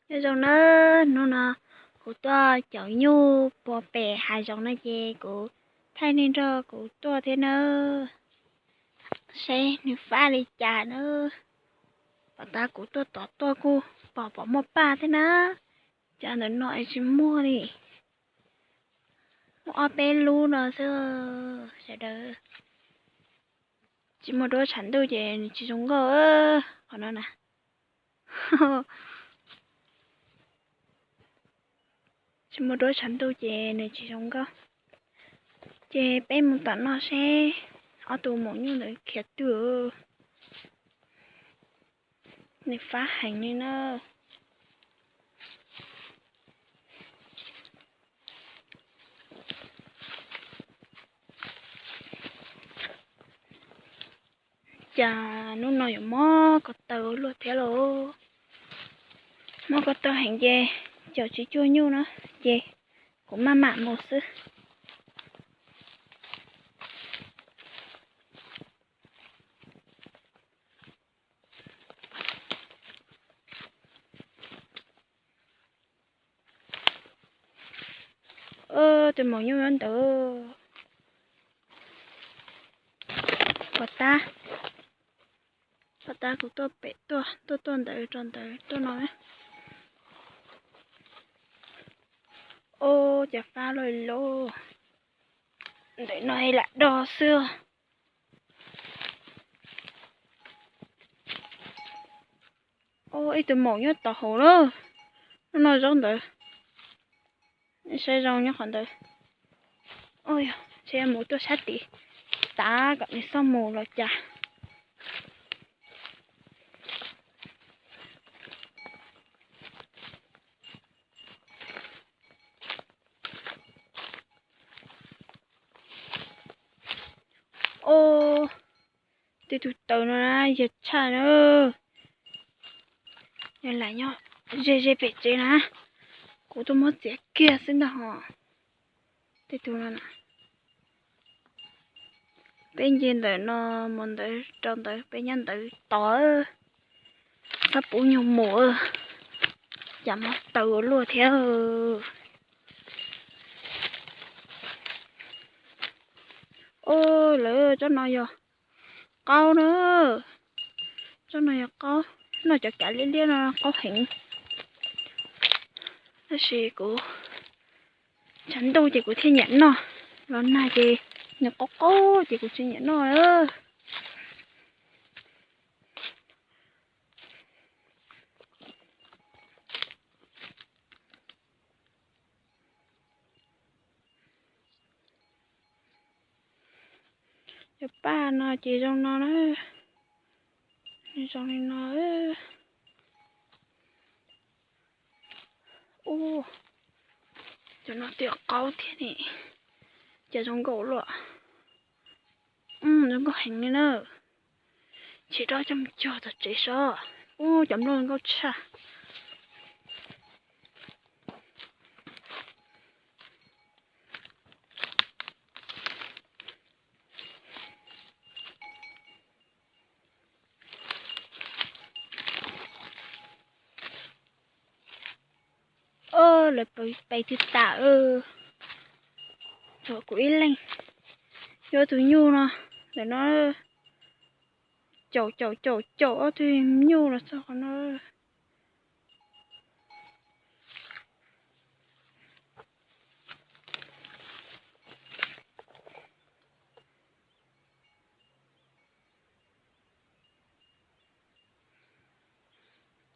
Nyob zoo na, hnub no kuv tuaj caum nyuj puag pem hav zoov no ces kuv thaij nej nrog kuv tuaj thiab na. Seb nws fab li cas na. Pom tas kuv tuaj tod tuaj kuj pom pom muaj paj thiab na. Cas ntawm no es tsis muaj li. Muaj ob peb lub no xwb sawv daws. Tsis muaj duab tshav ntuj ces nws tsis zoo nkauj qhov no na. Tsis muaj duab tshav ntuj ces nws tsis zoo nkauj. Ces peb mus tom no seb ob tug maum nyuj ntawd khiav twg. Nws fab heev li na. Cas hnub no yuav mob ko taw ua luaj thiab lauj. Mob ko taw heev ces caum tsis cuag nyuj na, ces kuv maj mam mus xwb. Tus maum nyuj nyob ntawd. Pov tab, pov tab kuv tuaj pem tuaj, tuaj tuaj ntawd rau ntawd tuaj no. Ub, cas fab loj li lauj. Ntawm no lam do xwb. Ub, ib tug maum nyob tod hauv lawm. Lub no zaub ntawd. Saib zoo nyob qhov ntawd. Ub, yog ntshe mus tuaj sab tid tav kom nws xauj mus los cas. Ub, tej tug taws no na yog tshaj na. Yog lam nyob ze ze pem tsev na, kuv tuaj muab txiav kiag xwb ntag hos. Tej tug no na, peb nce ntawm no mus ntawd rau ntawd peb nyob ntawd tod. Txhob pub nyuag mus, cas mob taw ua luaj thiab. Ub, lawv tsob no yog qaub na. Tsob no yog qaub, noj cov kav liab liab no qaub heev. Tab sis kuv tshav ntuj ces kuv thiaj nyiam noj, los nag ces nws qaub qaub ces kuv tsis nyiam noj. Cov paj no ces zoo no na, zoo li no. Ub, cov no twb qaub thiab ne, cas zoo nkauj luaj. Zoo nkauj heev li na. Ntshe rov coj mus cog tom tsev saib. Ub, cov nplooj zoo nkauj tshaj. Lawv pais twg tas, tshuav kuv ib leeg. Yuav tus nyuj no, ntawm no caum caum caum caum ob tug nyuj los txog qhov no.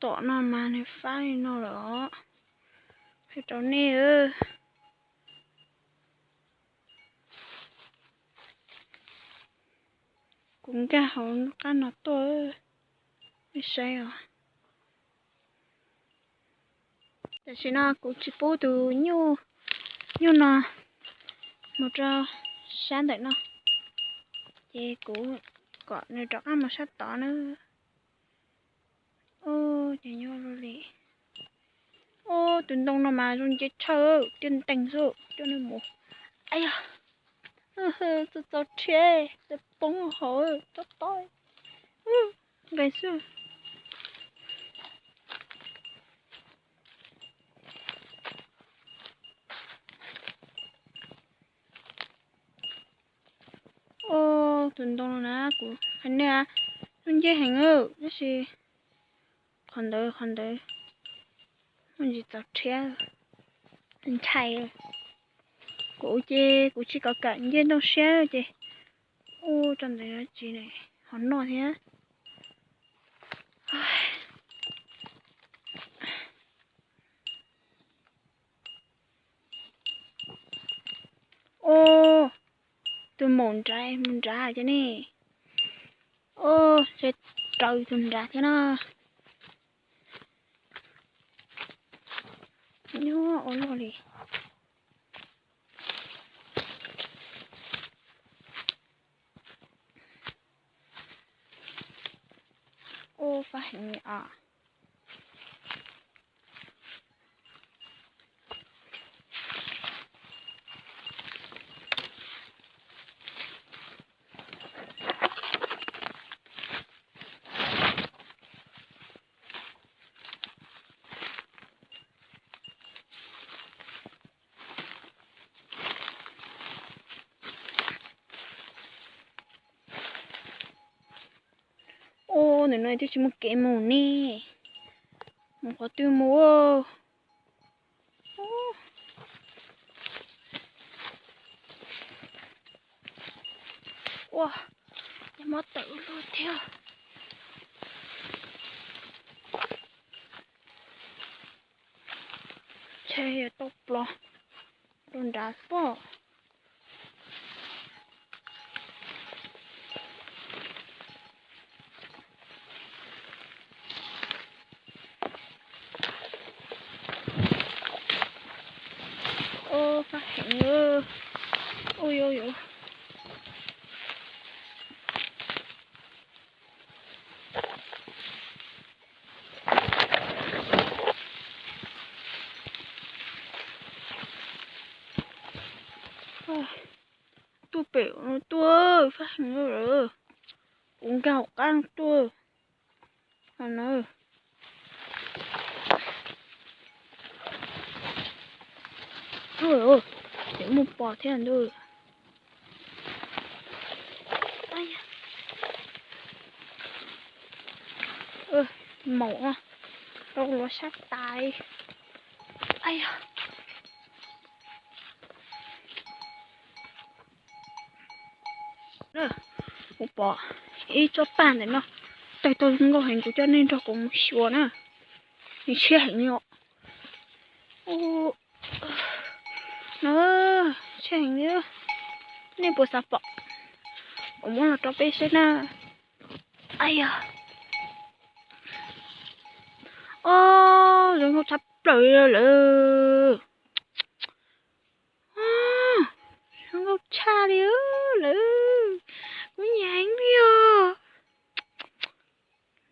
Tom no mas nws fab li no lawm os. Qhia rau nej, kuv nkag hauv qab no tuaj, nej saib os. Tam sim no kuv tsis pub tus nyuj, nyuj no mus rau sab ntawm no, ces kuv kom nws rov qab mus sab tod na. Ub, ces nyuaj luaj li. Ub, tus ntoo no mas zoo nce tshaj, tiaj ntees xwb, coj nws mus. Ab yog, txaus txaus rhiab, txaus poob hauv tsob tob nqes xwb. Tus ntoo no na kuv hais nej, lub nceb heev, tab sis qhov ntawd qhov ntawd muaj ntsis txaus rhiab ntshai. Kuv ces kuv tsis kom kam ncej ntoo siab ces ua rau ntawd tsis ho noj thiab. Ua, tus maum nrad mus nrad ces ne. Ua, raws tus nrad thiab na. Nyob ua luaj li. Ua, fab heev li os. Ua, ntawm no twb tsis muaj kev mus ne. Mus qhov twg mus? Ua, cov mob tawm ua luaj thiab. Ntshe yuav tau plos rau nrad pob. Ua, fab heev. Ua, yuav yuav. Tuaj pem no tuaj, fab heev lawm. Kuv nkag hauv qab no tuaj. Ces muaj pos thiab ntuj. Maum, rau luag sab tais. Kuv pom ib tsob paj ntawm no, tawg tau zoo nkauj heev, kuv coj nej nrog kuv mus xyuas na. Nws tshiab heev li os. No, tshiab heev li. Nej puas xav pom? Kuv muab los rau peb saib na. Ai yog, o, zoo nkauj tshaj plaws li lawm. Zoo nkauj tshaj li lawm. Kuv nyiam heev li os.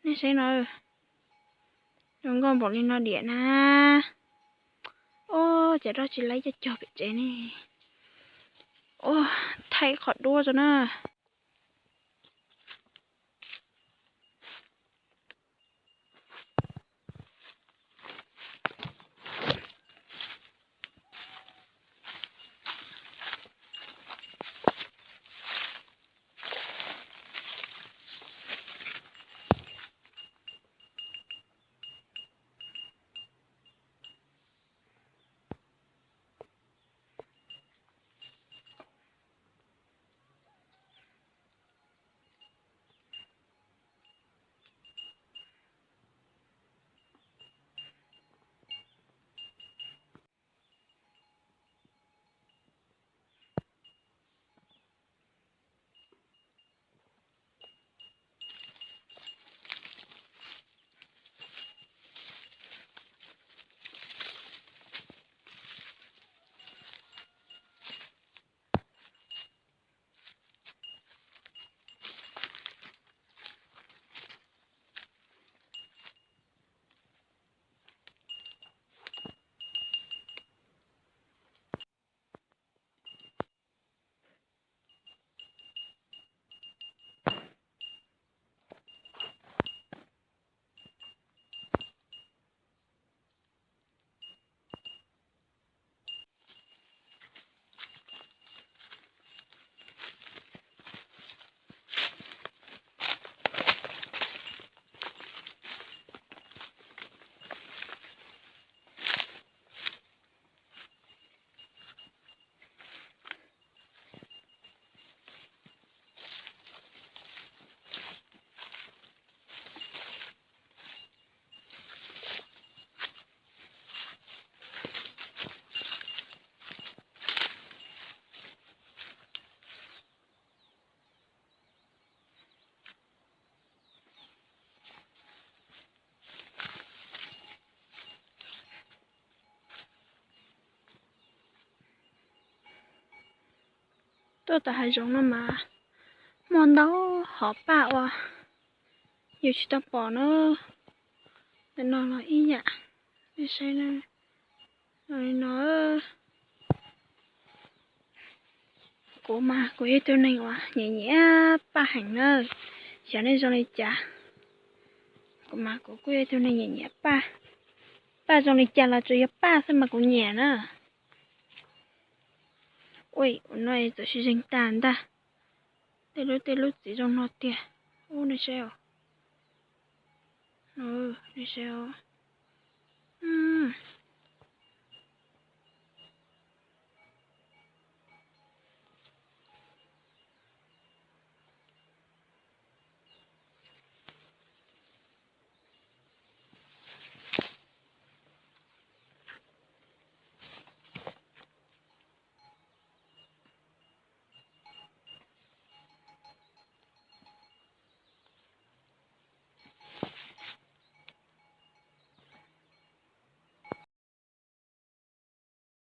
Nej saib no, zoo nkauj npaum li no diam na. O, ces rov tsis laib coj cog pem tsev ne. O, thaij qhov duab tso na. Tuaj tom hav zoov no mas muaj ntau hom paj uas yus tsis tau pom na. Ntawm no los ib yam, nej saib no. Kuv mas kuv yog ib tug neeg uas nyiam nyiam paj heev na. Xyov nej zoo li cas, kuv mas kuv kuj yog ib tug neeg nyiam nyiam paj. Paj zoo li cas los tsuas yog paj xwb mas kuv nyiam na. Ua no txawm sib zeeg tag ntag. Tej lub tej lub txiv zoo no tiag. Ub, nej saib os. Nej saib os.